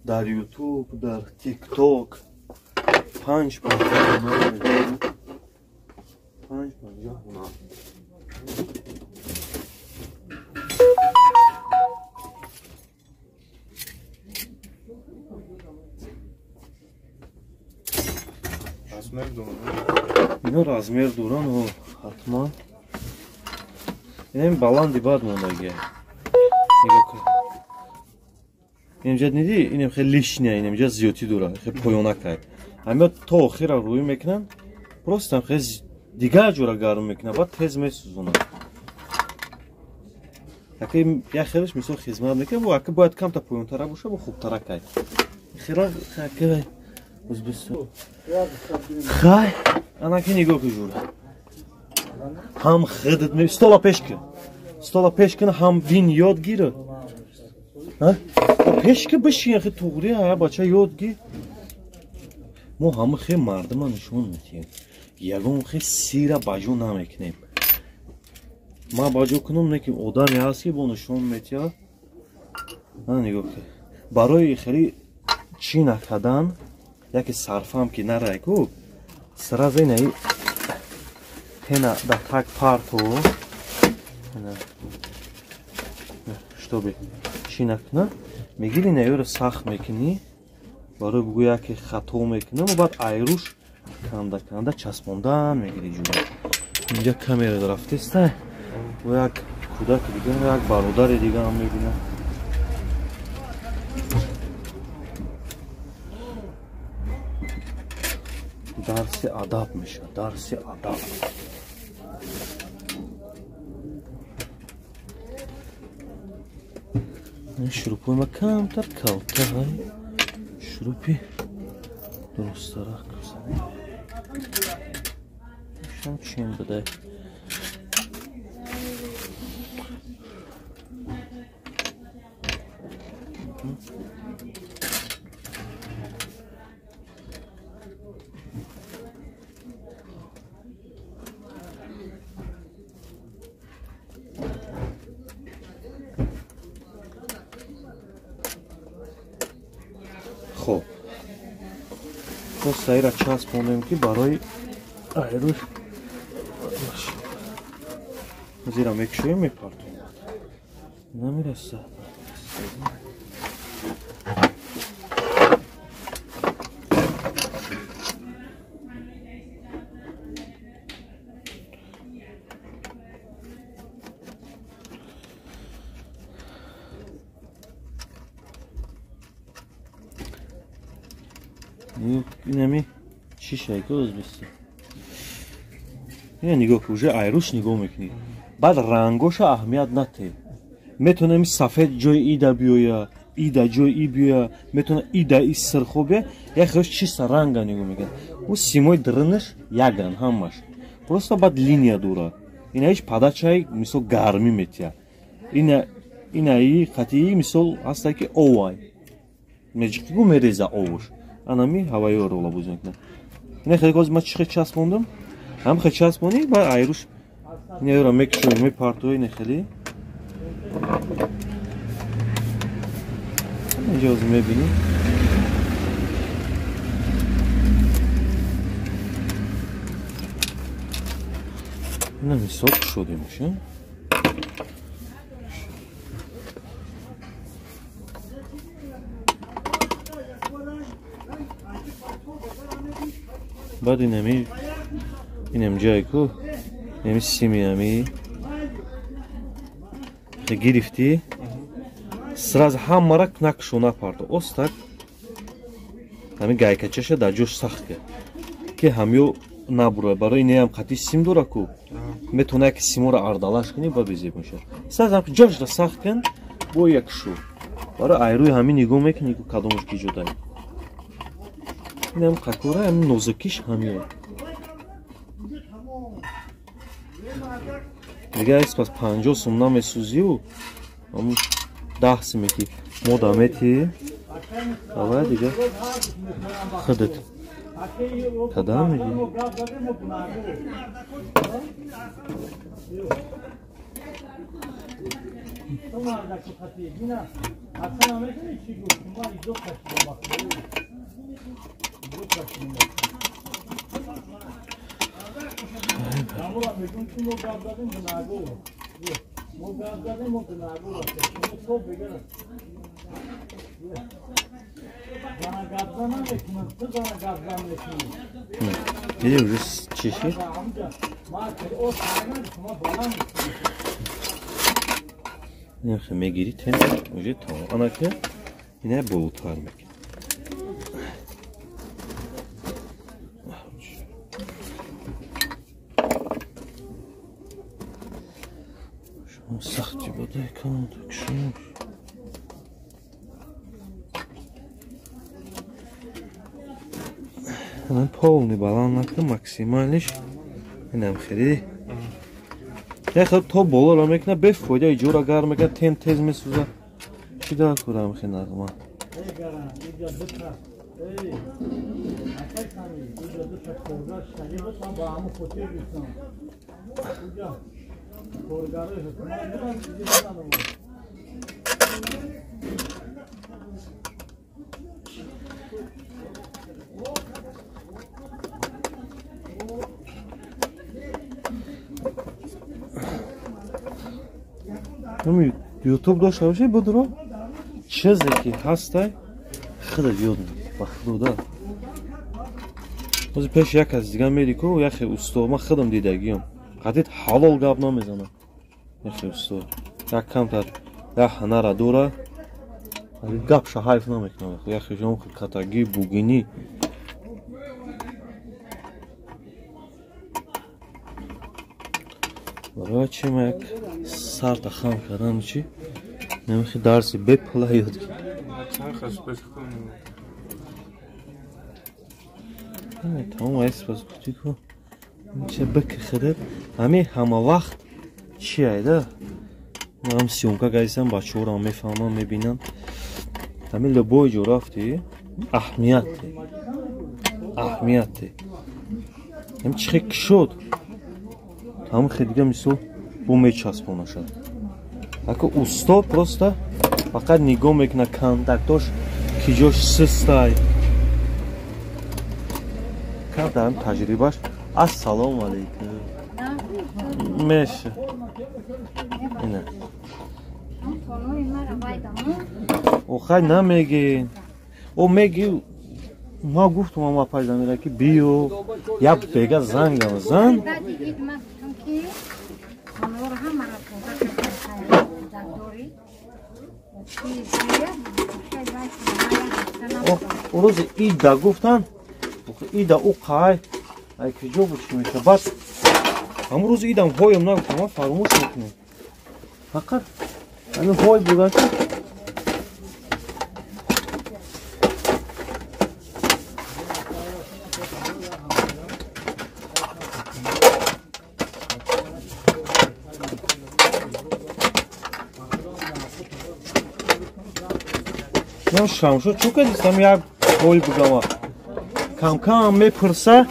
Дар Ютуб, дар Тикток 5,50 5,50 ҳунар. Размер доранд. Ино размер доранд, ҳатман. Инам баланди бад мондагия. Нигоҳ кун. Инҷа диди, инам хеле лишняя, инам инҷа зиёдтӣ дорад, хеле поёнакай. Ҳамиё то охира рӯй мекунанд, просто хеле дигар ҷора гарм мекунанд, баъд тез месӯзонанд. Ака як хелеш мисол хизмат мекунад, бо ака бояд камта поёнтара боша, бо хубтаракай. Хира ака Ӯзбекистон. Хай, анаки нигоҳ кун жура. Ҳам хидат ме стола пеш кун. Стола пеш кун, ҳам бин ёд гир. Ҳа? Пеш ки бишин, хе туғри ҳа бача ёд гир. Мо ҳама хе мардума нишон медиҳем. Ягон хе сира баҷо намекунем. Ман баҷо кунам, не ки одаме ҳаст ки бо нишон медиҳад. Ҳа нигоҳ кун. Барои хеле чӣ накардан, яке сарфам ки нарай ку, сразу инаи тена да так парту, чтобы чӣ накуна, мегири инаёро сахт мекунӣ, барои бугӯ яке хато мекунам, баъд айруш канда канда часпондан мегири ҷура. Инҷа камера рафтеста, бо як кӯдаки дига, як бародари дига ҳам мебинам. Дарси адаб мешавад, дарси адаб. Ин шурупҳои ма камтар калта, ҳай шурупи дурусттарак кузанем. Ишам чин будай. Хоб, просто ира часпонем ки барои айруш зира мекушоем, мепартоем. Намерасад. Инами чишай ки Ӯзбекистон. Ина нигоҳ кун, уже айруш нигоҳ мекунӣ. Баъд рангоша аҳамият натеҳ. Метавона ами сафед ҷои ида биёя, ида ҷои и биёя, метавона ида и сирхо бия, як хелш чиста ранга нигоҳ мекунад. Ӯ симои дринаш яган ҳамаш. Просто баъд линия дора. Ина ҳеҷ падачаи мисол гармӣ метиҳад. Ина инаи қатъии мисол ҳаста ки овай. Меҷиқигу мереза овуш. Анами ҳавайёро лабуз мекунад. Ина хеле ҳозир ман чӣ хел часпондам? Ҳам хел часпонӣ, баъд айруш инаёро мекушоӣ, мепартоӣ, ина хеле. Инҷа ҳозир мебинӣ. Ина мисол кушодемш. Баъд инами инам ҷае ку, инами сими ами гирифтӣ, сразу ҳамара накушо напарто, остак ҳами гайкачаша дар ҷош сахт кард, ки ҳамё набура. Барои инеам қатъи сим дора ку, метавона яке симоро ардалаш кунӣ, ба безеб мешавад. Сразу ҷошда сахт кун, бо як шу. Барои айрӯи ҳамин нигоҳ мекунӣ ку кадомаш ки ҷодай. Инам қакора, ҳамин нозукиш ҳамиё. Дигар ҳеҷ пас 50 сум намесӯзию, ҳамун 10 суме ки мода метиҳӣ, авай дигар худат кадам мегирӣ. Диди уже чишид? Инхе мегири тен уже тамом. Анаки ина болутар мекунад. Шумо сахти бодай кан такшуш. Ана полный балан накун максималиш. Инам хеле. Яхел то боло ра мекна бефоида иҷора гарм мекна тен тез месӯза. Чӣ дар курам хе нағма. Ютуб дошта бошӣ будро чизе ки ҳастай худат ёд мегирӣ ба худода. Ҳозир пеш як кас дига мери ку яхе усто ман худам дидагиам. Қадид ҳалол гап намезанам. Яхе усто як камтар як ҳунара дора гапша ҳайф намекунад. Яхе жом катагӣ бугинӣ. Барои чи ма як сарта хам кардам чи намехи дарси бепула ёд гирифт. Тамом айспас гуфти ку че бики худат ҳами ҳама вақт чи айда ман съёмка гайсам бачаҳоро мефаҳмам мебинам. Ҳами любой ҷо рафти аҳамияте аҳамияте ҳам чи хе кишод ҳам хе дига мисол бо мечаспонашад. Ака усто просто фақат нигоҳ мекунад контактош ки ҷош систай. Кардам таҷрибаш. Ассалому алайкум. Меша. Ина. Охай намегин. О меги ма гуфтум ама апай Замира ки биё як бега зангам зан. О рӯзи ида гуфтан ида ӯ қай ай киҷо буд чи меша баъд ҳамун рӯзи идам ҳоям нагуфтам ман фаромӯш мекунам. Фақат ҳамин ҳой буда ки шамшо чӯ кардистам як ҳой бугама камкам мепурса.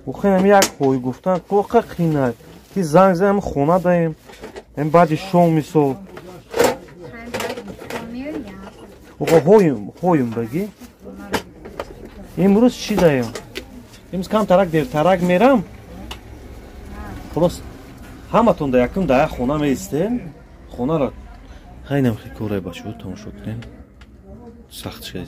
Охи як ҳой гуфтан коқа қинай ки занг занам хона даем ем баъди шом мисол. Оқа ҳоем ҳоем баги. Имрӯз чӣ даем? Имрӯз камтарак дертарак мерам. Хулос ҳаматон да якум да як хона меистем. Хонаро хайнам хе корай бачаҳо тамошо кунем. Сахт шуд.